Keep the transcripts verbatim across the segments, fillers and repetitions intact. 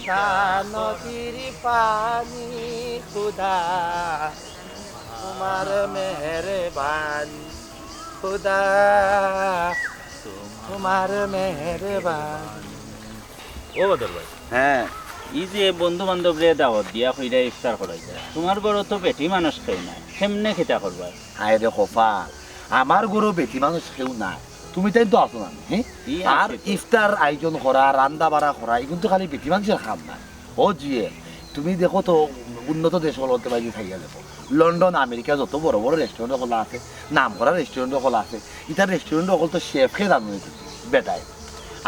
নদীর পানি খুদা, তোমার মেহেরবানি খুদা, তোমার মেহেরবানি। ও বদর ভাই, হ্যাঁ। ই যে বন্ধু বান্ধবরে দাওয়াত দিয়া কইরা ইফতার করাইতা, তুমার ঘরো তো বেটি মানুষ কেউ নাই, কেমনে কিতা করবায়? হায় রে কপাল, আমার ঘরো বেটি মানুষ কেউ নাই, তুমি তাইন তো আছো না, হ্যাঁ? ই আর আছে তো। ইফতার আয়োজন করা, রান্দা বাড়া করা, ইগুন তো খালি বেটি মানুষর কাম না। ও জুয়েল, তুমি দেখো তো উন্নত দেশ অকলতে বাইরে থাইয়া দেখো, লন্ডন, আমেরিকা যত বড় বড় restaurant অকল আছে, নাম করা restaurant অকল আছে, ইতার restaurant অকল তো chef কে জানো নি তুমি, বেটায়।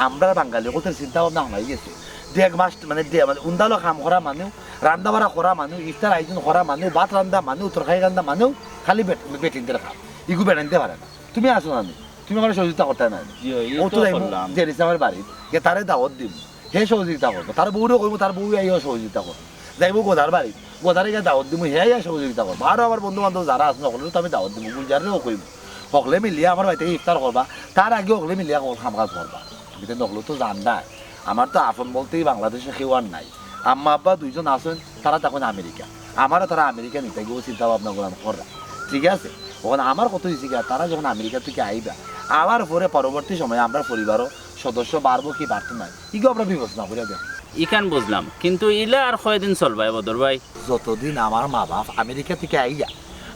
আমরা বাঙালি অকলর চিন্তা ভাবনা হামাই গেছে। দেড় মাস মানে দে-, মানে উন্দালো কাম করা মানু, রান্দা বাড়া করা মানু, ইফতার আয়োজন করা মানু, ভাত রান্দা মানু, তরকারি রান্দা মানু, খালি বেট-, বেটিন্তর কাম। ইগু বেটাইন্তে পারে না। তুমি আছো না নি? তুমি আমার সহযোগিতা করতায় না নি? জি, এই ও তো তো যাইমু করলাম। জেরিসামের বাড়িত, গিয়া তারে দাওয়াত দিমু। হে সহযোগিতা করবো। তার বউরেও কইমু, তার বউ আইয়াও সহযোগিতা করবো। যাইমু গদার বাড়িত, গদারে গিয়া দাওয়াত দিমু, হে আইয়া সহযোগিতা করবো। আরো আমার বন্ধু বান্ধব যারা আছে, হকলরে তো আমি দাওয়াত দিমু। গুলজাররেও কইমু। হকলে মিলিয়া আমার বাড়িত থাকি ইফতার করবা। তার আগে হকলে মিলিয়া হকল কাম কাজ করবা। তুমি তো হকলে তো জানরায়। আমার তো আপন বলতেই বাংলাদেশো কেউ আর নাই। আম্মা আব্বা দুইজন আছইন, তারা থাকইন আমেরিকা। আমারও তারা আমেরিকা নিতা গিয়া চিন্তা ভাবনা গুলান কররা। ঠিক আছে? অখন আমার কথা অইছে গিয়া, তারা যখন আমেরিকা থাকি আইবা, আবার পরে পরবর্তী সময়ে আমরার পরিবারও সদস্য বাড়বো কি বাড়তো নায়, ইগু আমরা বিবেচনা করিয়া দেখমু। ইখান বুঝলাম, কিন্তু ইলা আর কয়দিন চলবায় বদর ভাই? যতদিন আমার মা বাপ আমেরিকা থাকি আইয়া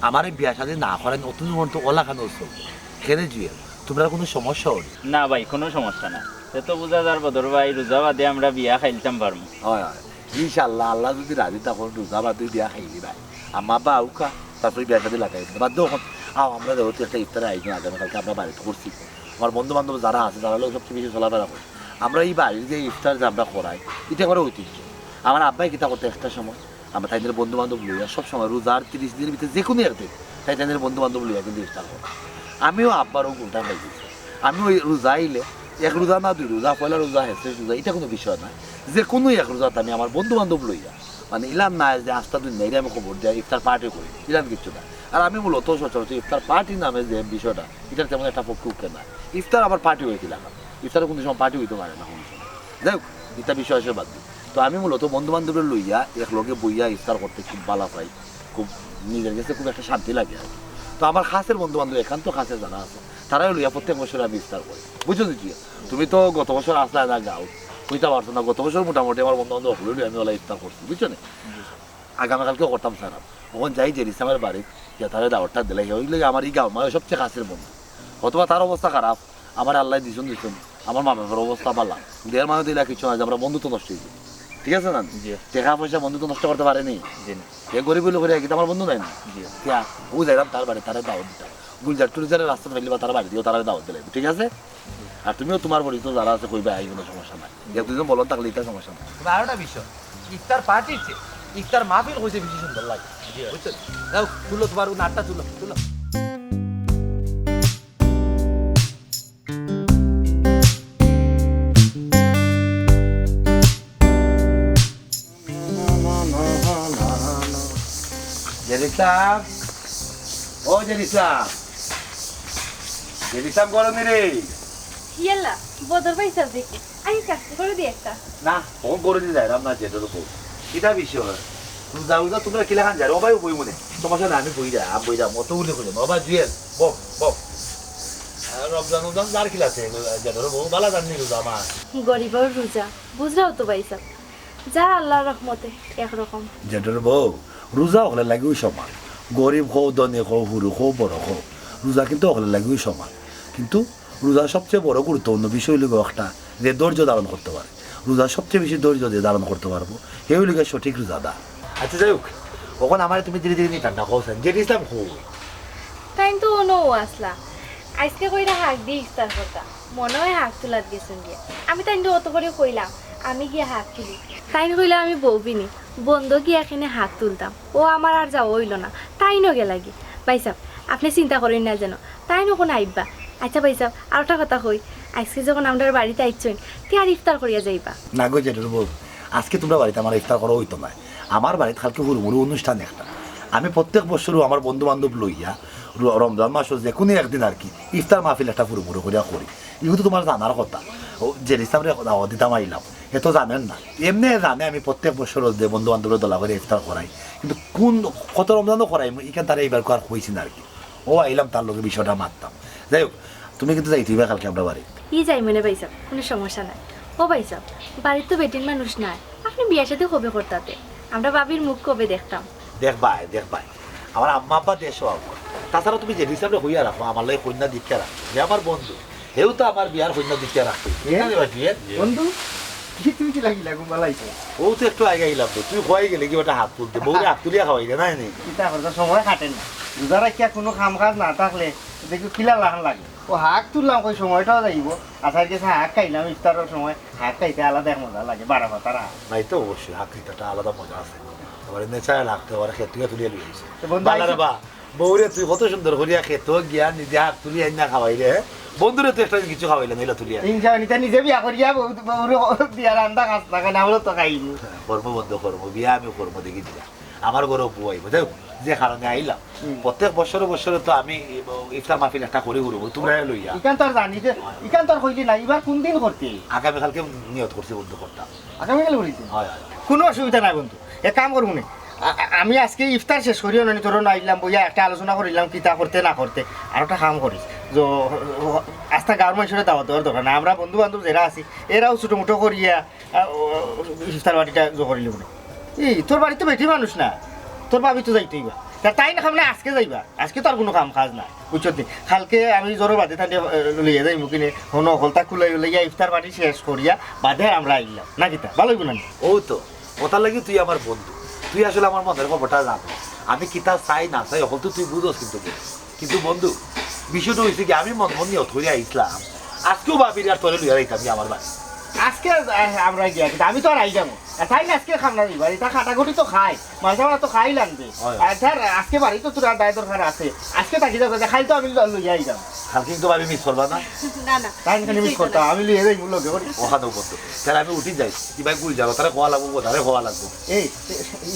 আমারে বিয়া শাদী না করাইন, অতদিন পর্যন্ত অলাখান চলবো। কেনে জুয়েল, তুমরার কুনু সমস্যা অইলো? না ভাই, কুনু সমস্যা না। তে তো বুঝা যার বদর ভাই, রোজা বাদে আমরা বিয়া খাইলতাম পারমু। অয়, অয়। ইনশাআল্লাহ, আল্লাহ যুদি রাজি থাকইন, রোজা বাদে বিয়া খাইলিবায়। আম্মা আব্বা আউক্কা, তারপরে বিয়া শাদী লাগাই। বাদ দেও অখন, আও, আমরা যেহেতু একটা ইফতারের আয়োজন আগামীকালকে আমরা বাড়িত করছি, আমার বন্ধু বান্ধব যারা আছে, তারার লগে সবচেয়ে বেশি চলাফেরা করি। আমরা ই বাড়ির যে ইফতার যে আমরা করাই, ইটা করে ঐতিহ্য। আমার আব্বায় কিতা করতা একটা সময়, আমরা তাইনর বন্ধু বান্ধব লইয়া সব সময় রোজার তিরিশ দিনর ভিতরে যে কুনু একদিন তাইন তাইনর বন্ধু বান্ধব লইয়া কিন্তু ইফতার করে। আমিও আব্বার অউ গুণটা পাই গেছি। আমি অউ রোজা আইলে এক রোজা না দুই রোজা, পয়লা রোজা, হেসে রোজা, ইটা কুনু বিষয় নায়। যে কুনু এক রোজাত আমি আমার বন্ধু বান্ধব লইয়া, মানে ইলান নায় যে আস্তা দুনিয়ারে আমি খবর দিয়া ইফতার party করি, ইলান কিচ্ছু নায়। আর আমি মূলত সচরাচর ইফতার party নামে যে বিষয়টা, ইটার তেমন একটা পক্ষে উঠে না। ইফতার আবার party অইতে লাগে, ইফতারে কুনু সময় party অইতে পারে না কুনু সময়। যাই হোক, ইটা বিষয় আসে বাদ দিই। তো আমি মূলত বন্ধু বান্ধবরে লইয়া এক লগে বইয়া ইফতার করতে খুব ভালা পাই, খুব নিজের গেছে খুব একটা শান্তি লাগে আর কি। তো আমার কাছের বন্ধু বান্ধব, একান্ত কাছের যারা আছে, তারারে লইয়া প্রত্যেক বছর আমি ইফতার করি, বুঝছো নি? তুমি তো গত বছর আসলায় না গাঁও, কইতা পারছো না। গত বছর মোটামুটি আমার বন্ধু বান্ধব হকলরে লইয়া আমি অলা ইফতার করছি, বুঝছো নি? আগামীকালকেও করতাম স্যার। অখন যাই জেরিসামের বাড়িত, গিয়া তারে দাওয়াতটা দিলাই, অইলে আমার ই গাঁওর মাঝে সবচেয়ে কাছের বন্ধু। অথবা তার অবস্থা খারাপ, আমারে আল্লায় দিছইন দিছইন, আমার মা বাপর অবস্থা ভালা, কিন্তু এর মানে তো ইলা কিচ্ছু নায় যে আমরার বন্ধুত্ব নষ্ট অইযিবো, ঠিক আছে না? জি। টেকা পয়সা বন্ধুত্ব নষ্ট করতে পারে নি? জি না। এ গরিব অইলে করি, কিন্তু আমার বন্ধু নায় না? জি। কিয়া? অউ যাইরাম তার বাড়ি, তারে দাওয়াত দিতাম। গুলজার টুলজারে রাস্তাত পাইলে বা তার বাড়ি দিও, তারারে দাওয়াত দিলাই, ঠিক আছে? আর তুমিও তুমার পরিচিত যারা আছে কইবায়, আইবো না, সমস্যা নাই। এক দুইজন বলদ থাকলে ইটা সমস্যা নাই। তবে আরোটা বিষয়, ইফতার party-র চেয়ে ইফতার মাহফিল কইতে বেশি সুন্দর লাগে। জি। বুঝছো? যাও, তুলো তুমার অউ নাটটা তুলো, তুলো। জেরিসাম, ও জেরিসাম, জেরিসাম, ঘরো নি রে? ইয়াল্লা, বদর ভাইসাব দেখি। আইকা, ঘরো দি একটা। না, ও ঘরো দি যাইরাম না, জেঠর বউ। কিতা বিষয়? রোজা রোজা তুমরা কিলাখান যাইরায়? ও ভাই, বই মনে। সমস্যা নাই, আমি বইরাম, আমি বইরাম। অত উলি করিও না। ও ভাই, জুয়েল, বও, বও। আহ, রমজান, রমজান যার কিলা আছে, জেঠর বউ, ভালা যার নি রোজা আমার। গরিবর রোজা, বুঝরায় তো ভাইসাব। যার আল্লার রহমতে একরকম। জেঠর বউ, রোজা হকলর লাগিউ সমান। গরিব কও, ধনী কও, হুরু কও, বড় কও, রোজা কিন্তু হকলর লাগিউ সমান। কিন্তু রোজার সবচেয়ে বড় গুরুত্বপূর্ণ বিষয় অইলো গিয়া একটা, যে ধৈর্য ধারণ করতে পারে। রোজার সবচেয়ে বেশি ধৈর্য যে ধারণ করতে পারবো, হে অইলো গিয়া সঠিক রোজাদার। আচ্ছা, যাই হোক, অখন আমারে তুমি ধীরে ধীরে নিতাম না, কও সেন, জেরিসাম কই? তাইন তো অনো আছলা। আইজকে কইরা হাক দি ইফতার করতা। মনো অয় হাক তুলাত গেছইন গিয়া। আমি তাইনরে অত করি কইলাম, আমি গিয়া হাক তুলি। তাইন কইলা আমি বউবিনি, বন্দো গিয়া কেনে হাক তুলতাম। অউ আমার আর যাওয়া অইলো না, তাইনও গেলাগি। ভাইসাব, আপনে চিন্তা করইন না যেন, তাইন অখন আইবা। আচ্ছা ভাইসাব, আরোটা কথা কই, আইজকে যখন আমরার বাড়িত আইছইন, তে আর ইফতার করিয়া যাইবা। না গো জেঠর বউ, আইজকে তুমরার বাড়িত আমার ইফতার করা অইতো নায়। আমার বাড়িত কাইলকে হুরুমুরু অনুষ্ঠান একটা। আমি প্রত্যেক বছরউ আমার বন্ধু বান্ধব লইয়া র-, রমজান মাসো যে কুনু একদিন আর কি ইফতার মাহফিল একটা হুরুমুরু করিয়া করি। ইগু তো তুমার জানার কথা। অউ জেরিসামরে দাওয়াত দিতাম আইলাম। এ তো জানেন না, এমনে জানে আমি প্রত্যেক বছর যে বন্ধু বান্ধবর দলা করি ইফতার করাই, কিন্তু কোন, কত রমজানও করাই, ইখান তারে এইবার আর কইছি না আর কি। ও আইলাম, তার লগে বিষয়টা মাততাম। যাই হোক, তুমি কিন্তু যাইতে অইবা কালকে আমরার বাড়ি। ই যাইমু নে ভাইসাব, কুনু সমস্যা নাই। ও ভাইসাব, বাড়িত তো বেটিন মানুষ নাই, আপনে বিয়া শাদি কবে করতা তে? আমরার ভাবির মুখ কবে দেখতাম? দেখবায়, দেখবায়, আমার আম্মা আব্বা দেশো আউক। তাছাড়া তুমি জেরিন সাবরে কইয়া রাখো, আমার লগে কইন্যা দেখিয়া রাখো, হে আমার বন্ধু, হেউ তো আমার বিয়ার কইন্যা দেখিয়া রাখো। এ? ঠিক আছে ভাই, বিয়ে? বন্ধু, কি তুমি কিলা কিলা ঘুমালাইছো? ও তো একটু আগে আইলাম তো, তুই কই গেলে কি ওটা হাত তুলতে, বউরে হাত তুলিয়া খাওয়াই দে, নাই নি? কিতা করতে, সময় কাটে না। রোজা রাখিয়া কুনু কাম কাজ না থাকলে দেখো কিলা লাখান লাগে। ও হাক তুললাম, কই সময়টাও যাইব। আচ্ছা, আজকে হাক খাইলাম ইফতারর সময়, হাক খাইতে আলাদা এক মজা লাগে, বারো পাতার হাক। নাই তো অবশ্যই, হাক খাইতে একটা আলাদা মজা আছে। আবার natural হাক তো, আবার খেত তুলিয়া লই আইছে। তো বন্ধু ভালা রে আইছে। বা, বউরে তুই কত সুন্দর করিয়া খেত গিয়া নিজে হাক তুলিয়া আইনা খাওয়াইলে, হে? বন্ধুরে তুই একটা কিছু খাওয়াইলে না, ইলা তুলিয়া। ইনশাআল্লাহ, নিজে নিজে বিয়া করিয়া বউ, বউরে দিয়া রান্দা খাস না কেন, আমরা তো খাইনি। হ্যাঁ, কর্ম বন্ধ কর্ম, বিয়া আমি কর্ম দেখি দিলাম। আমার ঘরে বউ আইব, যাই হোক, যে কারণে আইলাম। হুম। প্রত্যেক বছরে বছরে তো আমি ইফতার মাহফিল একটা করি ঘুরবো, তোমরা লইয়া। ইখান তো আর জানি যে, ইখান তো আর কইলি না, এবার কোন দিন করতে? আগামীকালকে নিয়ত করছি বন্ধু করতাম। আগামীকাল করিতে? হয়, হয়। কুনু অসুবিধা নাই বন্ধু, এক কাম করমু নে। আ-, আ-, আমি আজকে ইফতার শেষ করিয়া অনো নি, তোর অনো আইলাম, বইয়া একটা আলোচনা করিলাম, কিতা করতে না করতে। আর একটা কাম করিস, যে, আস্তা গাঁওর মানষরে দাওয়াত দেওয়ার দরকার নাই, আমরা বন্ধু বান্ধব যেরা আছি, এরাও ছোটো মোটো করিয়া, আ, ও, ইফতার পার্টিটা জো করিলিমু নে। এই, তোর বাড়িত তো বেটি মানুষ না, তোর ভাবি তো যাইতই বা। তা তাইন খাম না আজকে যাইবা, আজকে তো আর কুনু কাম কাজ নাই, বুঝছত নি? কালকে আমি জোরর বাদে তাইন, আ, লইয়া যাইমু কিনে, হনো হকলতা কুলাই লইয়া ইফতার পার্টি শেষ করিয়া বাদে আমরা আইলাম। না কিতা? ভালা অইবো না নি? ও তো, ওটার লাগি তুই আমার বন্ধু, তুই আসলে আমার মনের খবরটা জানো। আমি কিতা চাই না চাই, হকল তো তুই বুঝোস কিন্তু বন্ধু। কিন্তু বন্ধু, বিষয়টা অইছে কি, আমি মন মন নিয়ত করিয়া আইছলাম, আজকেও ভাবিরে আর তোরে লইয়া যাইতাম কি আমার বাড়ি। আজকে, আহ, আমরা গিয়া, কিন্তু আমি তো আর আইলাম। আর তাইন আজকে খাম না দিবা, ইতা কাটাকুটি তো খাই, মাঝে মাঝে তো খাই লাগবে। হয়। আর তার আজকে বাড়িত তো তোর আর দায় দরকার আছে, আজকে থাকি যাবে, কাইল তো আমি ল-, লইয়া আইলাম। কালকে কিন্তু ভাবি মিস করবা না? না, না। তাইন খালি মিস করতাম, আমি লইয়া যাইমু লগে করি। ওখানেও বন্ধু, তাহলে আমি উঠি যাই, কিবা গুল যাবো, তারে কওয়া লাগবো, তারে কওয়া লাগবো। এই,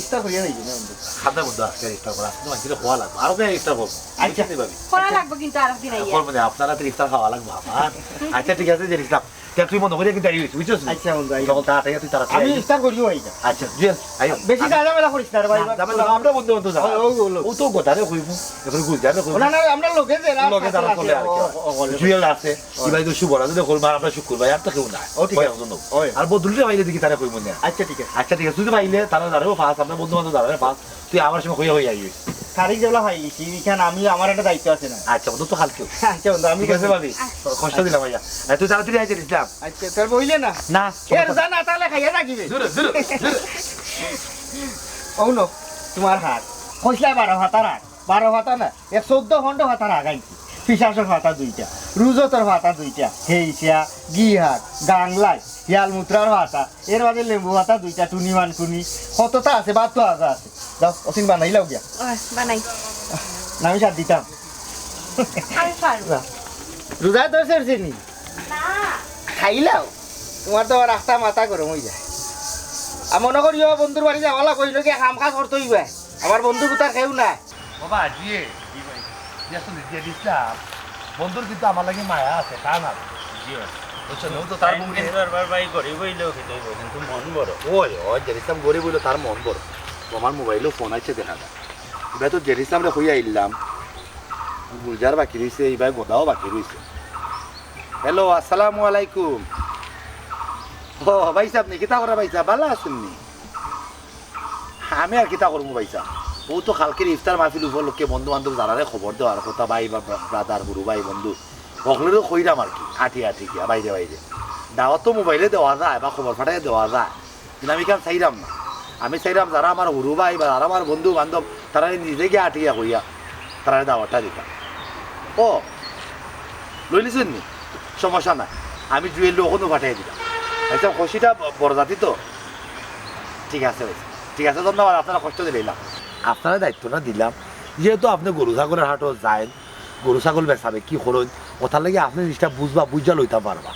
ইফতার করিয়া যাইবি না বন্ধু? খাদ্য বন্ধু, আজকে ইফতার করা, আজকে তো মানষিরে কওয়া লাগবো, আরো তো ইফতার করবো। আচ্ছা। বুঝলি ভাবি? করা লাগবো কিন্তু আরো দিন আইয়া। করবো না, আপনারা তো ইফতার খাওয়া লাগবো আমার। আচ্ছা, ঠিক আছে, জেরিন সাব। তা তুই মনে করিয়া কিন্তু আইস, বুঝছস? আচ্ছা বন্ধু, আইয়া। তখন তাড়াতাড়ি তুই তাড়াতাড়ি আমি আইস। ইফতার করিও আইয়া। আচ্ছা, জুয়েল, আইও। বেশি না, ঝামেলা করিস না রে ভাই, না, ভাই। ঝামেলা না, আমরা বন্ধু বান্ধব যারা। ও, ও, ও। ও তো গোদারে কইবো, এবার গুলজারে কইবো। ও, না, না, আমরা লগে যারা লগে আছে, যারা আছে, চলে আর কি। ও, ও, ও, ও। জুয়েল আছে, ও। ইবাই তো শুভ রাজু দেখো, আর আমরা শুক্কুর ভাই, আর তো কেউ নাই। ও, ঠিক ওই আছে। একজন লোক। ওই। আর বদলুরে পাইলে দেখি তারে কইবো না। আচ্ছা, ঠিক আছে। আচ্ছা, ঠিক আছে, তুই তো পাইলে, তারা যারা পাস, আমরা বন্ধু বান্ধব যারা পাস, তুই আমার সময় কইয়া কইয়া আইস। তারিখ যেগুলা পাইলিছি, ইখান আমি, আমার একটা দায়িত্ব আছে না। আচ্ছা, বন্ধু তো কালকেও। আচ্ছা বন্ধু, আমি ঠিক আছে, বলবো। ভাবি। কষ্ট দিলাম ভাইয়া। আর তুই তাড়াতাড়ি আইতে দিলাম। আচ্ছা, তার বইলে না? না, এ, আর যা না, তাহলে খাইয়া রাখিবে। দূরে, দূরে, দূরে। ও নো, তোমার হাত। কইসলা বারো হাতার হাত। বারো পাতা না, এক চৌদ্দ পনেরো পাতার আগ আনছি। পিশাচর পাতা দুইটা, রুজতর পাতা দুইটা, হেইসা, গিহার, গাংলাই, হিয়াল মুত্রার পাতা, এর বাদে লেম্বু পাতা দুইটা, টুনি মানকুনি, কততা আছে, বাদ তো আজা আছে। যাও, অসিন বানাইলাও গিয়া। ওই, বানাই। না, আমি সাথ দিতাম। আমি পারবো। না। রোজা ধরছে চিনি? না। খাইলাও? তোমার তো আবার আস্তা মাথা গরম অই যায়। আর মনো করিও বন্ধুর বাড়ি যাওয়ালা কইলো কি কাম কাজ করতে অইবা। আমার বন্ধু গুতার কেউ নাই। বাবা, জিয়ে, জি ভাই। জি, আসলে জিয়ে দিছিলাম। বন্ধুর কিন্তু আমার লাগি মায়া আছে, টান আছে। জি ভাই। বুঝছো, ও তো তার তাই বউ নিয়ে কিন্তু আরবার ভাই গরিব অইলেও খেতে অইবো, কিন্তু মন বড়। ওই, ওই, জেরিস্তাম গরিব অইলেও তার মন বড়। ও আমার মোবাইলেও ফোন আইছে, দেখা না। ইবা তো জেরিস্তামরে কইয়া আইলাম। গুলজার বাকি রইছে, ইবা গদাও বাকি রইছে। হ্যালো, আসসালামু আলাইকুম। ও, ভাইসাব নি, কিতা করা ভাইসাব? ভালা আছইন নি? আমি আর কিতা করমু ভাইসাব? ও তো কালকের ইফতার মাহফিল উপলক্ষে বন্ধু বান্ধব যারারে খবর দেওয়ার কথা, ভাই বা ব্রা-, ব্রাদার, গুরু ভাই, বন্ধু, হকলরেও কইরাম আর কি, আটি আটি গিয়া বাইরে বাইরে। দাওয়াত তো মোবাইলে দেওয়া যায় বা খবর ফাটাইয়া দেওয়া যায়, কিন্তু আমি ইখান চাইরাম না। আমি চাইরাম যারা আমার গুরু ভাই বা যারা আমার বন্ধু বান্ধব, তারারে নিজে গিয়া আটি গিয়া কইয়া, তারারে দাওয়াতটা দিতাম। ও, লইলিছইন নি? সমস্যা নাই, আমি জুয়েলরে অখনউ ফাটাইয়া দিলাম। আচ্ছা, খুশিটা ব-, বড় জাতি তো। ঠিক আছে ভাই, ঠিক আছে, ধন্যবাদ, আপনারা কষ্ট দিলাইলাম। আপনারা দায়িত্বটা দিলাম, যেহেতু আপনে গরু ছাগলর হাটো যাইন, গরু ছাগল বেচাবে, কি করইন, ওটার লাগি আপনে জিনিসটা বুঝবা, বুঝা লইতা পারবা।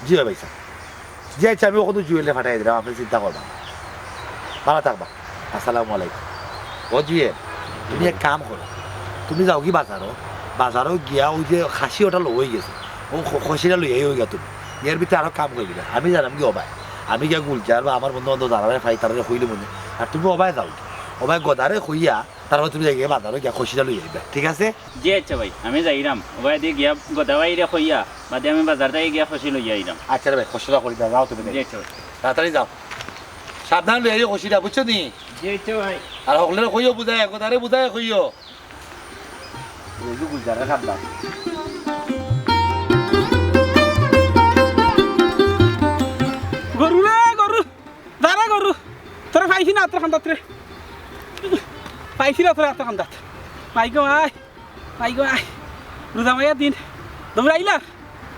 জি ভাই, ভাইসাব। জি আচ্ছা, আমি অখন জুয়েলরে ফাটাই দিলাম, আপনে চিন্তা করবা না। ভালা থাকবা। আসসালামু আলাইকুম। ও জুয়েল, তুমি এক কাম করো, তুমি যাওগি বাজারো, বাজারো গিয়া ওই যে খাসি ওটা লওয়া অই গেছে, ও খ-, খাসিটা লইয়া আইওগি তুমি। এর ভিতরে আরো কাম করি দিবা, আমি জানামগি ও ভাই। আমি গিয়া গুলজার বা আমার বন্ধু বান্ধব যারারে পাই তারারে কইলিমু নে। আর তুমি ওবায় যাও, ওবায় গদারে কইয়া তারপর তুমি যাই গিয়া বাজারো গিয়া খসিটা লই আইবা, ঠিক আছে? জি আচ্ছা ভাই, আমি যাইরাম। ওবায়দি গিয়া গদা ভাইরে কইয়া বাদে আমি বাজার থাকি গিয়া খসি লইয়া আইরাম। আচ্ছা রে ভাই, খসিটা করি দাও, যাও তুমি। জি আচ্ছা ভাই। তাড়াতাড়ি যাও, সাবধান লই আইও খসিটা, বুঝছো নি? জি আচ্ছা ভাই। আর হকলরে কইও বুঝায়, গদারে বুঝায় কইও। এই যে গুলজারের খাদ্য। গরু রে গরু, যা রে গরু, তোরে পাইছি না আত্র খান্দাত রে, পাইছি না তোরে আত্র খান্দাত। মাই গো মাই, মাই গো মাই, রোজা মাইয়া দিন, দৌড়াইলার,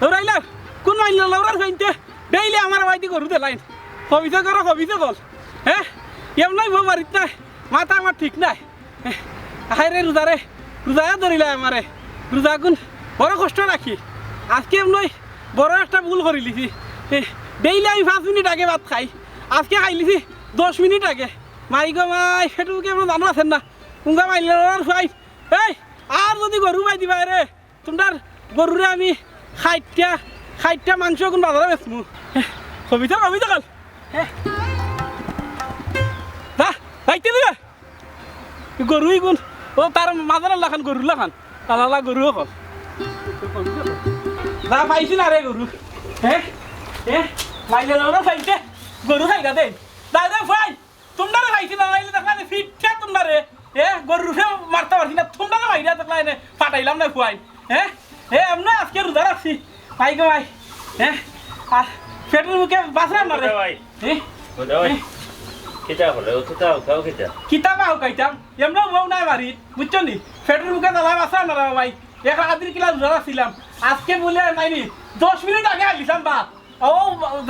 দৌড়াইলার, কোন মাইল লৌড়ার ফাইনতে, ডেইলি আমার বাড়িতে গরু দেলাইন, কবিতা করো, কবিতা বল, হ্যাঁ, এমনাই বউ বাড়িত নাই, মাথা আমার ঠিক নাই। আরে রোজা রে, রোজায় ধরিলা আমারে। রোজা গুন বড় কষ্ট রাখি। আজকে এমনই বড় একটা ভুল করিলিছি। এ, ডেইলি আমি পাঁচ মিনিট আগে ভাত খাই, আজকে খাইলিছি দশ মিনিট আগে। মাই গো মাই, সেটুকে এমন জানো আছেন না। উঙ্গা মাইলে আর খাই। এই, আর যদি গরু মাই দিবা রে, তোমরার গরুরে আমি ষাইটটা, ষাইটটা মাংস গুন বাজারে বেচমু। কবিতা, কবিতা কাল। যা, যাইতে দিবে। গরু ইগুন, ও তার মাজার লাখান, গরুর লাখান, আলালা গরু অকল। যা পাইছি না রে গরু, হ্যাঁ? হ্যাঁ? মাইলে লড়ো পাইতে, গরু খাইগা দে। যা রে ভাই, তোমরারে পাইছি না, নাইলে দেখলা নে ফিটটা তোমরারে, এ, গরুরে মারতা পারছি না, তোমরারে মাইরা দেখলা নে, ফাটাইলাম না ফুয়াই, হ্যাঁ? এ, এমনে আজকে রোজা রাখছি, ভাই গো ভাই, হ্যাঁ? আর পেটর ভুকে বাঁচলাম না রে। ভাই। এ? বুঝা ভাই, এ? কিতা করলে? ও তো তাও, তাও কিতা? কিতা বা হুকাইতাম? এমনেও বউ নাই বাড়িত, বুঝছো নি? পেটর ভুকে জ্বালায় বাঁচলাম না রে ভাই। এক রাতির কিলা রোজা রাখছিলাম। আজকে বলে নাই নি, দশ মিনিট আগে আইলিছলাম বা। ও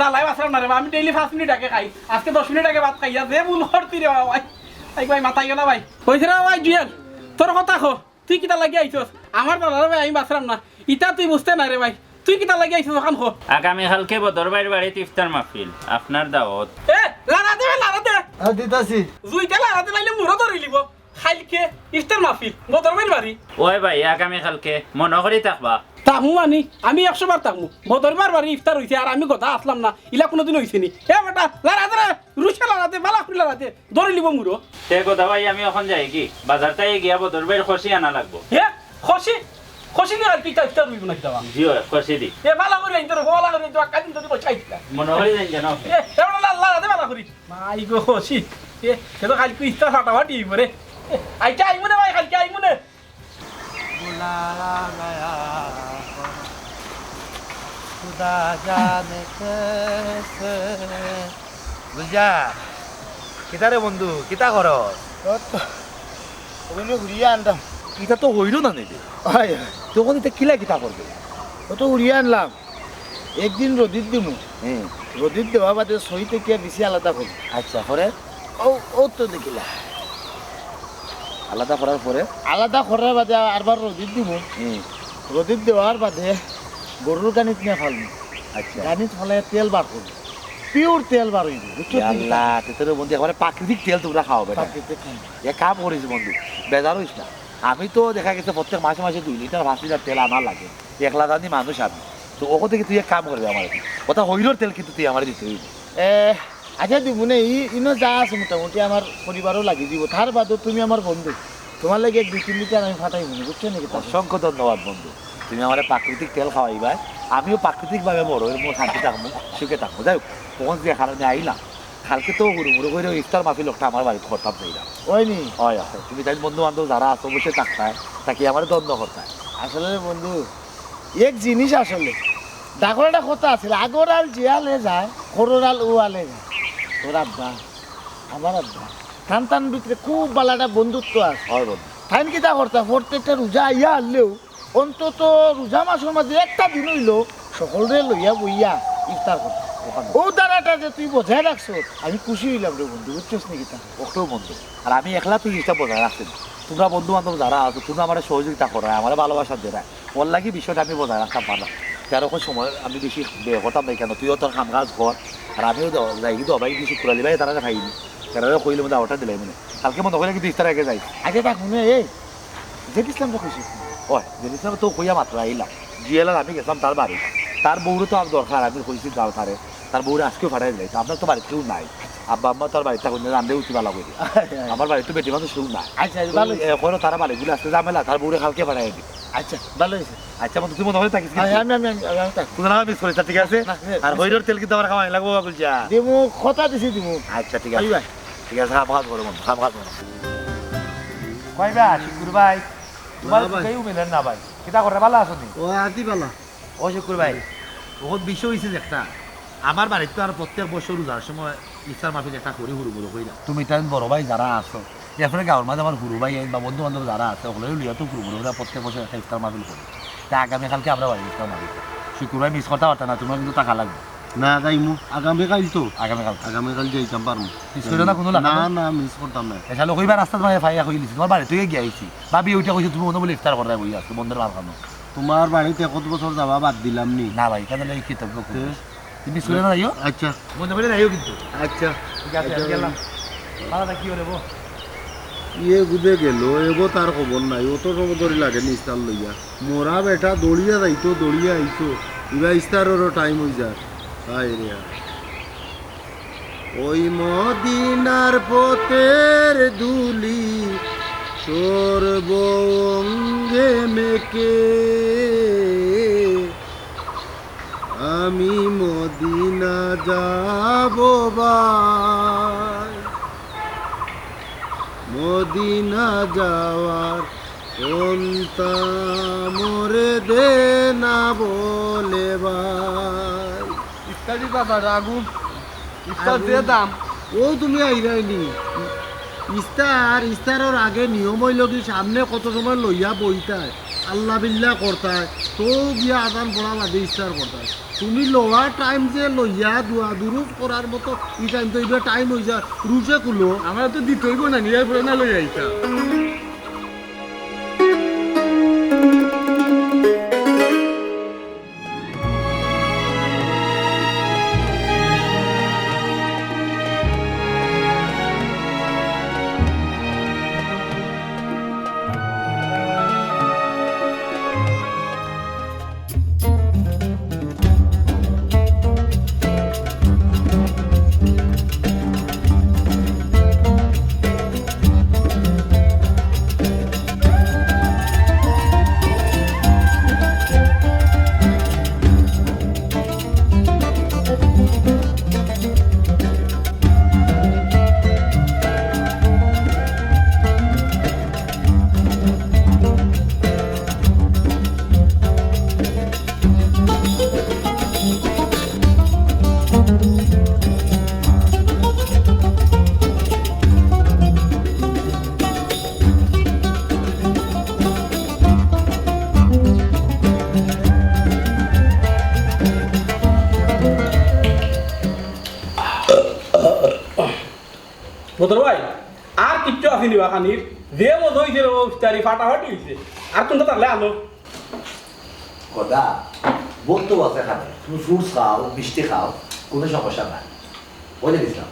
জ্বালায় বাঁচলাম না রে বা। আমি ডেইলি পাঁচ মিনিট আগে খাই। আজকে দশ মিনিট আগে ভাত খাইয়া যে ভুল করতি রে বাবা ভাই। এই ভাই, মাথায় গেল ভাই। কইছে রে ভাই জুয়েল, তোর কথা কো। তুই কিতা লাগি আইছস? আমার দাদারে ভাই আমি বাঁচলাম না। ইতা তুই বুঝতে না রে ভাই। তুই কিতা লাগি আইছস অখান ক। আগামীকালকে বদর ভাইর বাড়িত ইফতার মাহফিল, আপনার দাওয়াত। এ, লাড়া দে, লাড়া দে। আ, দিতাছি। জুইতে লাড়া দে, নাইলে মুড়ো ধরি লিব। কাইলকে ইফতার মাহফিল, বদর ভাইর বাড়ি। ওই ভাই, আগামীকালকে মনো করি থাকবা। থাকমু মানি, আমি একশো বার থাকমু। বদর ভাইর বাড়ি ইফতার অইছে, আর আমি গদা আছলাম না, ইলা কুনুদিন অইছে নি? এ বেটা, লাড়া দে রে, রুশে লাড়া দে, বালা করি লাড়া দে। ধরি লিব মুড়ো। তে গদা ভাই, আমি অখন যাই কি? বাজার থাকি গিয়া বদর ভাইর খসি আনা লাগবো। হে? খসি? খসি নিয়া আর কিতা ইফতার অইবো না কিতা বা? জি অয়, খসি দি। এ, বালা করি আনতে রে, বালা করি আনতে, কাদিন যদি বসাই দিতা। মনো করি যাইন যেন। এ, এবার লা-, লাড়া দে বালা করি। মাই গো, খসি। এ, সে তো কাইলকু ইফতার ফাটাফাটি অইবো রে। এ, আইচ্ছা, আইমু নে ভাই, কাইলকে আইমু নে। बुलाया गया है, खुदा जाने कैसे। বুঝা? কিতা রে বন্ধু, কিতা করস? ও তো, ওগুলো ঘুরিয়ে আনতাম। ইটা তো হইল না নি রে। হয়, হয়। তখন ইটা কিলা কিতা করবে? ও তো ঘুরিয়ে আনলাম। একদিন রোদিত দিমু। হুম। রোদিত দেওয়া বাদে সই থেকে বেশি আলাদা করি। আচ্ছা, পরে? ও, ও তো দেখিলা। আলাদা করার পরে? আলাদা করার বাদে আরবার রোদিত দিমু। হুম। রোদিত দেওয়ার বাদে গরুর গানিত নিয়া ফালমু। আচ্ছা। গানিত ফালাইয়া তেল বার করমু। Pure তেল বার অইবো, বুঝছো ইয়া নি? আল্লাহ, তে তোর বন্ধু একেবারে প্রাকৃতিক তেল তোমরা খাও বেটা। প্রাকৃতিক তেল। এক কাম করিস বন্ধু, বেজার অইস না। আমি তো দেখা গেছে প্রত্যেক মাসে মাসে দুই লিটার, পাঁচ লিটার তেল আমার লাগে। একলা জানি মানুষ আমি। তো ওখান থেকে তুই এক কাম করবে আমার, ওটা হইলর তেল কিন্তু তুই আমার দিতে হইবে। এ, আচ্ছা দিমু নে, ই, ইনো যা আছে মোটামুটি আমার পরিবারও লাগি দিব। তার বাদে তুমি আমার বন্ধু, তোমার লাগি এক দুই তিন লিটার আমি ফাটাই মনে, বুঝছো নাকি? অসংখ্য ধন্যবাদ বন্ধু, তুমি আমার প্রাকৃতিক তেল খাওয়াইবায়, আমিও প্রাকৃতিকভাবে বড় হইব, শান্তি থাকবো, সুখে থাকবো। যাই হোক, তখন যে কারণে আইলাম, কালকে তো হুড়ু মুড়ু করে ইফতার মাহফিল একটা আমার বাড়িতে করতাম চাইলাম। ওই নি? হয়, হয়। তুমি তাই বন্ধু বান্ধব যারা আছো, অবশ্যই থাকতায়, তাকে আমার দ্বন্দ্ব করতায়। আসলে রে বন্ধু, এক জিনিস আসলে, ডাকর একটা কথা আছে, আগর আল যে আলে যায়, খরর আল ও আলে যায়। তোর আব্বা, আমার আব্বা, তান তান ভিতরে খুব ভালো একটা বন্ধুত্ব আছে। হয় বন্ধু। তাইন কিতা করতা, প্রত্যেকটা রোজা আইয়া আনলেও অন্তত রোজা মাসের মাঝে একটা দিন হইলো সকলরে লইয়া বইয়া ইফতার করতা। ওখানে। ও ধারাটা যে তুই বজায় রাখছো, আমি খুশি হইলাম রে বন্ধু, বুঝছস নি কিতা? ওকেও বন্ধু। আর আমি একলা তুই ইফতার বজায় রাখছি না। তোমরা বন্ধু বান্ধব যারা আছো, তোমরা আমার সহযোগিতা করায়, আমার ভালোবাসা দেরায়, ওর লাগি বিষয়টা আমি বজায় রাখতাম পারলাম। যার ওখানে সময় আমি বেশি ব্যয় করতাম না কেন, তুইও তোর কাম কাজ কর, আর আমিও দ-, যাই কিন্তু অবাই কিছু কুড়ালি ভাই তারা খাইনি, তারা কইলে মধ্যে অর্ডার দিলাই মনে। কালকে মনে করি কিন্তু ইফতার আগে যাই। আগে দেখ মনে হয়, এই, জেড ইসলামটা খুশি। ওই, জেড ইসলাম তো কইয়া মাত্র আইলাম। জুয়েল আর আমি গেছিলাম তার বাড়ি। তার বউরও তো আর দরকার, আমি কইছি যাও তারে। তার বউরে আজকেউ পাঠাই দিলাই। তো আপনার তো বাড়িত কেউ নাই, আব্বা আম্মা তো আর বাড়িত থাকইন না, রান্ধে উঠি বালা করি। আমার বাড়িত তো বেটি মানুষ কেউ নাই। আচ্ছা, আচ্ছা, ভালা অইছে। এ, করো, তারা বাড়িগুলো আজকে ঝামেলা, তার বউরে কালকে পাঠাই দিই। আচ্ছা, ভালা অইছে। আচ্ছা, বন্ধু, তুই মনে করে থাকিস কিন্তু। আমি, আমি, আমি, আমি, আমি থাকি। কোনো না, মিস করিস না, ঠিক আছে? না, না, আর হইরর তেল কিন্তু আমার খাওয়াই লাগবো, বাবুল চা। দিমু, কথা দিছি দিমু। আচ্ছা, ঠিক আছে। ঠিক আছে, খাম খাম করো, বন্ধু, খাম খাম করো। কই বা, শুকুর ভাই? তোমার না ভাই। কেউ মিলেন না ভাই। কিতা করে, বালা আছো নি? ও, আছি বালা। ও শুকুর ভাই, অখন বিষয় অইছে যে একটা, আমার বাড়িত তো আর প্রত্যেক বছর রোজার সময় ইফতার মাহফিল একটা করি হুরু মুরু কইরা। তুমি তাইন বড় ভাই যারা আছো, এরপরে গাঁওর মাঝে আমার হুরু ভাই বা বন্ধু বান্ধব যারা আছে, হকলরে লইয়া তো হুরু মুরু কইরা প্রত্যেক বছর একটা ইফতার মাহফিল করি। তা আগামীকালকে আমরা বাড়িত ইফতার মাহফিল। শুকুর ভাই মিস করতা পারতা না, তুমার কিন্তু থাকা লাগবো। না যাইমু, আগামীকাইল তো। আগামীকাল। আগামীকাইল যাইতাম পারমু। মিস করো না কোনো লাভ না, নাই? না, মিস করতাম না। এ শালা কইবা রাস্তাত মানে ফাইয়া কই দিছি, তুমার বাড়িত গিয়া আইছি। ভাবি ওইটা কইছে তুমি মনে বলে ইফতার কররায় বই আছো, বন্ধের মাল খানো। তুমার বাড়িত একত বছর যাওয়া বাদ দিলাম নি? না ভাই, কেনে লাগি কৃতজ্ঞ করি। তে? তুমি শুনে না যাইও। আচ্ছা। মনে করে যাইও কিন্তু। আচ্ছা। ঠিক আছে, আচ্ছা। আমি গেলাম। বালা থাকি ওরে বো। ইয়ে গুদে গেল, এগো তার খবর নাই, অত সময় ধরি লাগে নি ইস্তার লইয়া। মরা বেটা দৌড়িয়া যাইতো, দৌড়িয়া আইতো। ইবা ইস্তাররও টাইম অই যার। হায় রে হায়। ওই মদিনার পথের ধুলি সর্ব অঙ্গে মেখে, আমি মদিনা যাব ভাই, মদিনা যাওয়ার পন্থা মোরে দে না বলে ভাই। ইফতারি বাজার আগুন, ইফতার আগুন। যে দাম। ও তুমি আইরায়নি। ইস্তার, ইস্তারর আগে নিয়ম অইলো কি সামনে কত সময় লইয়া বইতায়, আল্লাহ বিল্লাহ করতায়, তো গিয়া আজান পড়া বাদে ইস্তার করতায়। তুমি লওয়ার টাইম যে লইয়া দোয়া দুরুদ করার মতো, ই টাইম তো ইবা টাইম অই যায়, রুজে খুলো। আমরা তো দিতে অইবো না, নিয়ার পরে না লইয়া আইতা। বদর ভাই, আর কিচ্ছু আছে নি বা খানির? যে মজা অইছে রে, ও ইফতারি ফাটাফাটি অইছে। আর কুনটা থাকলে আনো। গদা, বন্ধু আছে খানে, তুমি ফ্রুটস খাও, মিষ্টি খাও, কুনু সমস্যা নাই। বুঝে দিছিলাম,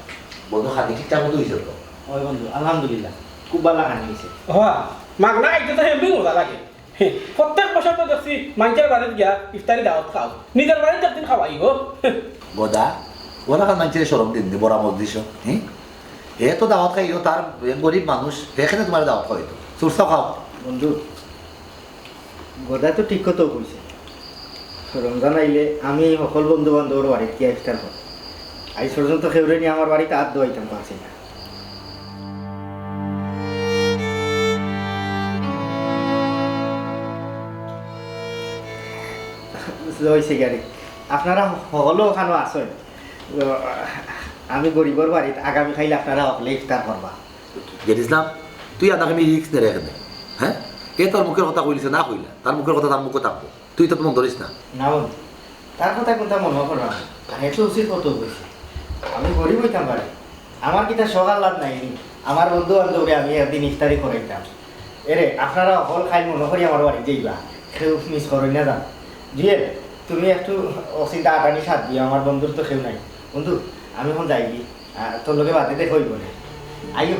বন্ধু খানি ঠিকঠাক মতো অইছে তো? ওই বন্ধু, আলহামদুলিল্লাহ, খুব ভালা খানি অইছে। হ্যাঁ, মাগনা খাইতে তো এমনি মজা লাগে। হে, প্রত্যেক বছর তো দেখছি মাইনষের বাড়িত গিয়া ইফতারি দাওয়াত খাও, নিজর বাড়িত একদিন খাওয়াই গো। গদা, ওরা খান মাইনষরে শরম দিন দি, বড় মজলিস, হে? হে তো দাওয়াত খাইও, তার গরিব মানুষ, হে কেনে তুমারে দাওয়াত খাওয়াইতো? চুরসাও খাও। বন্ধু, গদায় তো ঠিক কথাউ কইছে। রমজান আইলে আমি হকল বন্ধু বান্ধবর বাড়িত গিয়া ইফতার করি। আইজ পর্যন্ত কেউরে নি আমার বাড়িত আত দেওয়াইতাম পারছি না। অইছে গিয়া রে, আপনারা হকলে অখানো আছইন। আমি গরিবর বাড়িত আগামীকাইল আপনারা হকলে ইফতার করবা। গেট ইসলাম, তুই আনাকে আমি রিস্ক নে রেখে দে। হ্যাঁ, এ তোর মুখর কথা কইলিছে না কইলা, তার মুখর কথা তার মুখো থাকবো। তুই তো মন ধরিস না। না বন্ধু, তার কথা কুনতা মনো করো না। আর হে তো উচিত কথাউ কইছে। আমি গরিব অইতাম পারি, আমার কিতা শখ আহ্লাদ নাই নি? আমার বন্ধু বান্ধবরে আমি একদিন ইফতারি করাইতাম। এরে, আপনারা হকল খাইল মনো করি আমার বাড়িত যাইবা, কেউ মিস করইন না যান। জুয়েল, তুমি একটু অচিন্তা আটানি সাথ দিও, আমার বন্ধুর তো কেউ নাই। বন্ধু, আমি অখন যাইগি। আহ, তোর লগে বাদে দেখা অইবো নে। আইও।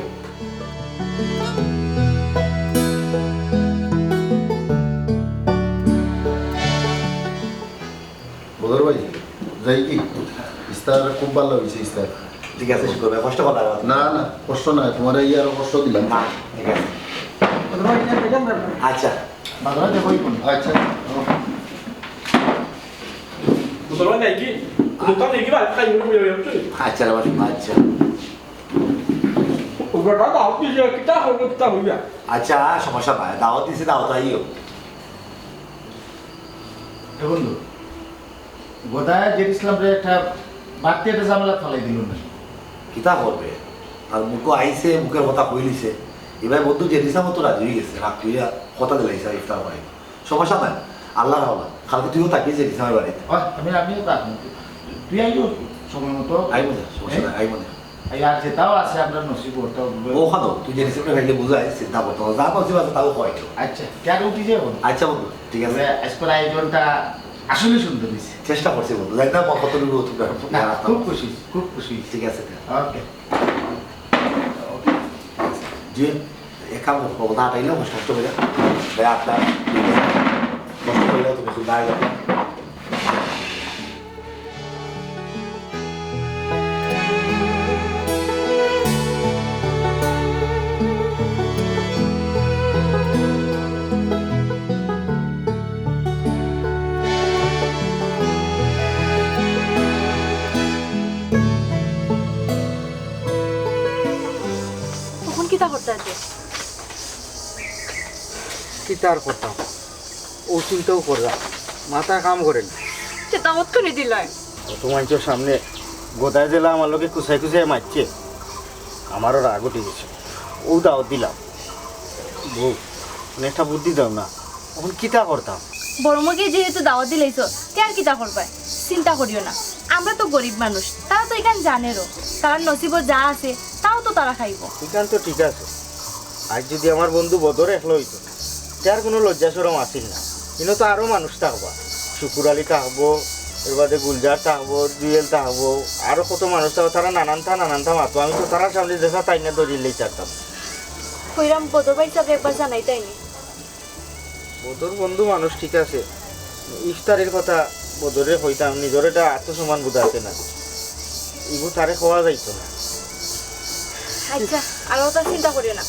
বদর ভাই, যাই কি? ইস্তার খুব ভালা অইছে ইস্তার। ঠিক আছে, শুকুর ভাই, কষ্ট করা লাগবে না। না, না, কষ্ট নাই, তুমারে এই আরো কষ্ট দিলাম। না, ঠিক আছে। আচ্ছা। বাজারে যাবো এখন। আচ্ছা। মুসলমান নাই কি? মুসলমান নাই কি ভাই? খাই মুখে বুঝে বুঝে। আচ্ছা রে বাবা, আচ্ছা। ওটা দাওয়াত দিছে, কিতা করবো, কিতা হইবা? আচ্ছা, সমস্যা নাই, দাওয়াত দিছে, দাওয়াত আইও। এ বন্ধু, গদায় জেড ইসলামরে একটা বাড়তি একটা ঝামেলাত ফালাই দিল না। কিতা করবে? তার মুখো আইছে, মুখের কথা কইলিছে। এবার বন্ধু জেড ইসলামও তো রাজি অই গেছে, রাত কইয়া কথা দিলাইছে ইফতার করাইবো। সমস্যা নাই, আল্লার হাওলা। কালকে তুইও থাকিস জেড ইসলামর বাড়িত। ওহ, আমি, আমিও থাকমু। তুই আইও সময় মতো। আইমু না, সমস্যা নাই, আইমু না। এই আর যেটাও আছে আপনার নসিব, ওটাও ও খাদো, তুই জেড ইসলামরে খাইলে বুঝাই, চিন্তা করতে হবে। যা নসিব আছে, তাও হয়। আচ্ছা, কেন উঠি যাবো? আচ্ছা বন্ধু, ঠিক আছে। তবে আজকের আয়োজনটা আসলে সুন্দর হয়েছে। চেষ্টা করছি বন্ধু, জানি না কতটুকু অতটুকু আর না, রাখতাম। খুব খুশি, খুব খুশি। ঠিক আছে, ওকে। জি, এক কাম করো, কথা আটাইলে কষ্ট কষ্ট করে। ভাই, আপনার কষ্ট করিলে তুমি খুব দায় যাবে। তখন কিতা করতে আছে? কিতা আর করতাম? ও চিন্তাও করলাম, মাথা কাম করে না। তে দাওয়াত করে দিলাই। অত মাইনষর সামনে গদায় জেলা আমার লগে কুচাই কুচাই মারছে, আমারও রাগ উঠি গেছে। ও দাওয়াত দিলাম। বউ, মানে একটা বুদ্ধি দাও না, এখন কিতা করতাম? বড় মুখে যেহেতু দাওয়াত দিলাইছো, তে আর কিতা করবায়? চিন্তা করিও না, আমরা তো গরিব মানুষ, তারা তো এখান জানেরও, তারার নসিবো যা আছে, তাও তো তারা খাইবো। এখান তো ঠিক আছে, আজ যদি আমার বন্ধু বদর একলা হইতো, তার কোনো লজ্জা শরম আছিল না। ইনো তো আরো মানুষ থাকবা, শুকুর আলী থাকবো, এর বাদে গুলজার থাকবো, জুয়েল থাকবো, আরো কত মানুষ থাকবো, তারা নানানটা নানানটা মাতো। আমি তো তারার সামনে দেখা তাই না দলিলেই চারতাম। কইরাম বদর ভাই সাহেব একবার জানাইতাইনি। বদর বন্ধু মানুষ ঠিক আছে, ইফতারির কথা বদরে কইতাম, নিজর এটা আত্মসম্মান বোধ আছে না, ইগু তারে কওয়া যাইতো না। আচ্ছা, আর অত চিন্তা করিও না।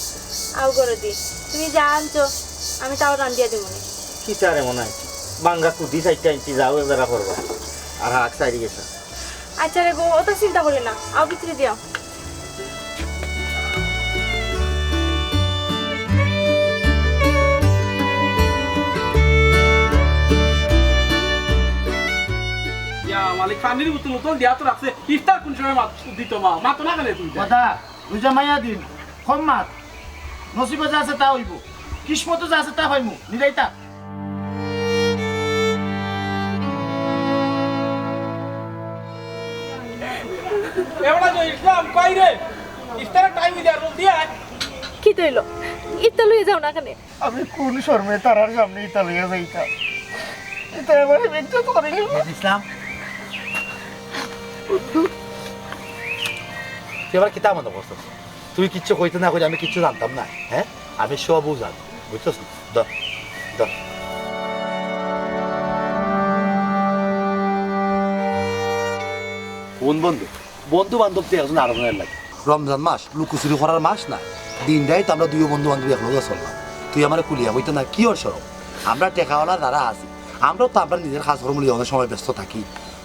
আও করে দি, তুমি যা আনছো, আমি তাও রান্ধিয়া দিব নি। কি চারে মনে হয়? বাঙ্গা কুদি চাইতে আনছি, যাও এ বেড়া করবা। আর হাক চাইরি গেছে। আচ্ছা রে বউ, অত চিন্তা করিও না। আও ভিতরে দিও। ইয়া মালিক, পানির বোতল বোতল দিয়া তো রাখছে। ইফতার কোন সময় মাত-, দিত মা? মাতো না কেনে তুমি? কথা, দুইটা মাইয়া দিন, কম মাত। নসিবে যা আছে তা অইবো, কিসমতো যা আছে তা পাইমু, নিরাইতা। এবার যে ইসলাম, কই রে? ইফতারের টাইম হইলে আর জলদি আয়। কি তৈল? ইফতার লইয়া যাও না কেনে? আমি কোন শরমে তারার সামনে ইতা লইয়া যাইতাম? ইতা আমারে বেইজ্জত করিল। ইসলাম, তুই আবার কিতা মনে করছস? তুই কিচ্ছু কইতে না কইলে আমি কিচ্ছু জানতাম না, হ্যাঁ? আমি সবও জানি, বুঝছস নি? ধর, ধর। কোন বন্ধু? বন্ধু বান্ধব তো একজন আরেকজনের লাগে। রমজান মাস লুকোচুরি করার মাস না, দিন রাইত আমরা দুইও বন্ধু বান্ধব একলগে চললাম। তুই আমারে কুলিয়া কইতে না, কি ওর শরম? আমরা টেকাওয়ালা যারা আছি, আমরাও তো আমরা নিজের কাজ কর্ম লইয়া অনেক সময় ব্যস্ত থাকি।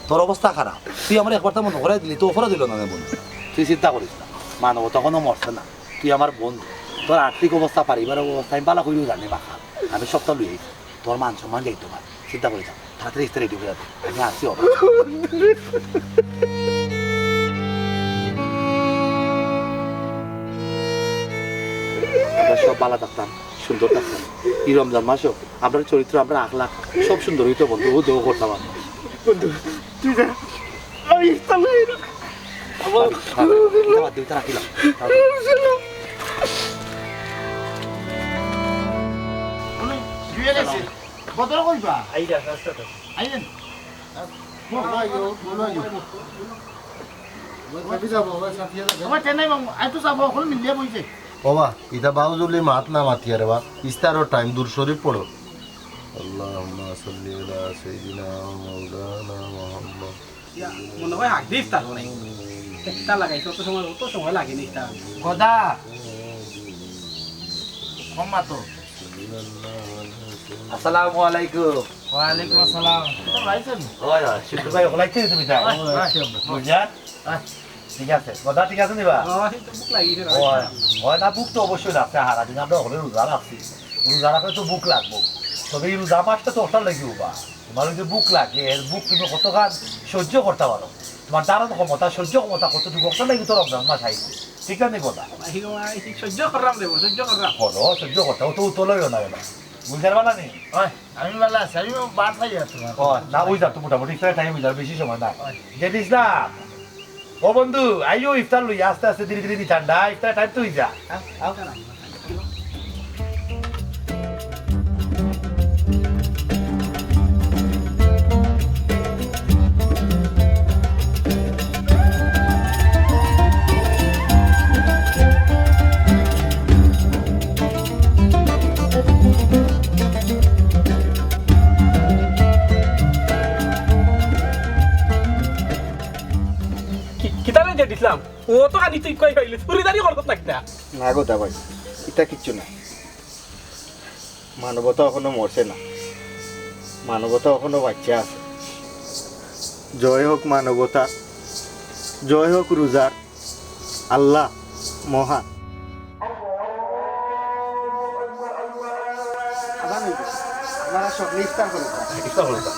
তোর অবস্থা খারাপ, তুই আমার একবার তো মনে করাই দিলি, তো অপরাধ হইল না রে বন্ধু। তুই চিন্তা করিস না, মানবতা কোনো মরছে না। তুই আমার বন্ধু, তোর আর্থিক অবস্থা, পারিবারিক অবস্থা আমি ভালা করিও জানি বাকা। আমি সবটা লই আইছি, তোর মান সম্মান যাইতো না, চিন্তা করিস না। তাড়াতাড়ি ইফতার রেডি করে দে, আমি আসছি অফিস। আমরা সব ভালা থাকতাম, সুন্দর থাকতাম। এই রমজান মাসও আমরা চরিত্র, আমরা আখলাক সব সুন্দর হইতো বন্ধু, ও দোয়া করতাম আমরা। বন্ধু, তুই যা, আমি ইফতার লই না। আমার বাদ দে, বাদ দে, ইটা রাখিলাম। বলে, জুয়েল এসে, বদল কইবা? আইরা, রাস্তাতে। আইরেন। বলো, আইও, বলো, আইও। ওই, কবি যাবো, ওই, সাথিয়া যাবে। ওই, চেন্নাই বাবু, আই তো যাবো, এখন মিলিয়ে বইছে। ওবা, ইতা বাউজুলি মাত না মাতিয়া রে বা। ইস্তারর টাইম, দুরুদ শরিফ পড়ো। আল্লাহুম্মা সাল্লি আলা সাইয়্যিদিনা ওয়া মাওলানা মুহাম্মদ। ইয়া, মনে হয় হাক দিয়ে ইফতার করে। ইফতার লাগাইছে, অত সময়, অত সময় লাগে না ইফতার। গদা। কম মাতো। আসসালামু আলাইকুম। ওয়ালাইকুম আসসালাম। তো ভাই জন। ওই, ওই, শিল্পী ভাই, ওলাই ছিল তুমি যাও। ওই, ওই। বুঝলেন? ওই। ঠিক আছে। গদা ঠিক আছে নি বা? ওই, তো ভুক লাগিছে রে। ওই, ওই না, ভুক তো অবশ্যই লাগছে। হারা দিন আমরা হলে রোজা রাখছি। রোজা রাখলে তো ভুক লাগবো। তবে এই রোজা মাসটা তো অসার লাগিও বা। তোমার ওই যে ভুক লাগে, এর ভুক তুমি কতখান সহ্য করতে পারো? তোমার ধারণ ক্ষমতা, সহ্য ক্ষমতা কতটুকু? অসার লাগি তো রমজান মাস আইছে। ঠিক আছে নি গদা? ভাই, ভাই, সহ্য করলাম রে, সহ্য করলাম। বলো, সহ্য করতে, ও তো উতল হইও না, না। বুঝতে পারলা নি? ওই, আমি ভালো আছি, আমি বার খাই আর তোমার। ও, না, ওই যা, তো মোটামুটি ইফতারের টাইম হয়ে যাবে, বেশি সময় না। ওই। জেড ইসলাম, ও বন্ধু, আইও ইফতার লই, আস্তে আস্তে ধীরে ধীরে দি ঠান্ডা, ইফতারের টাইম তো হয়ে যা। আও, আও। কি-, কিতারে জেড ইসলাম? ও তো খালি তুই কই পাইলি, চুরিদারি করতস না কিতা? না গো দা ভাই, ইটা কিচ্ছু না। মানবতা এখনো মরছে না, মানবতা এখনো বাচ্চা আছে। জয় হোক মানবতা, জয় হোক রোজার, আল্লাহ মহান। আজান হয়ে গেছে, আপনারা সব ইফতার করে খান। ইফতার করে খান।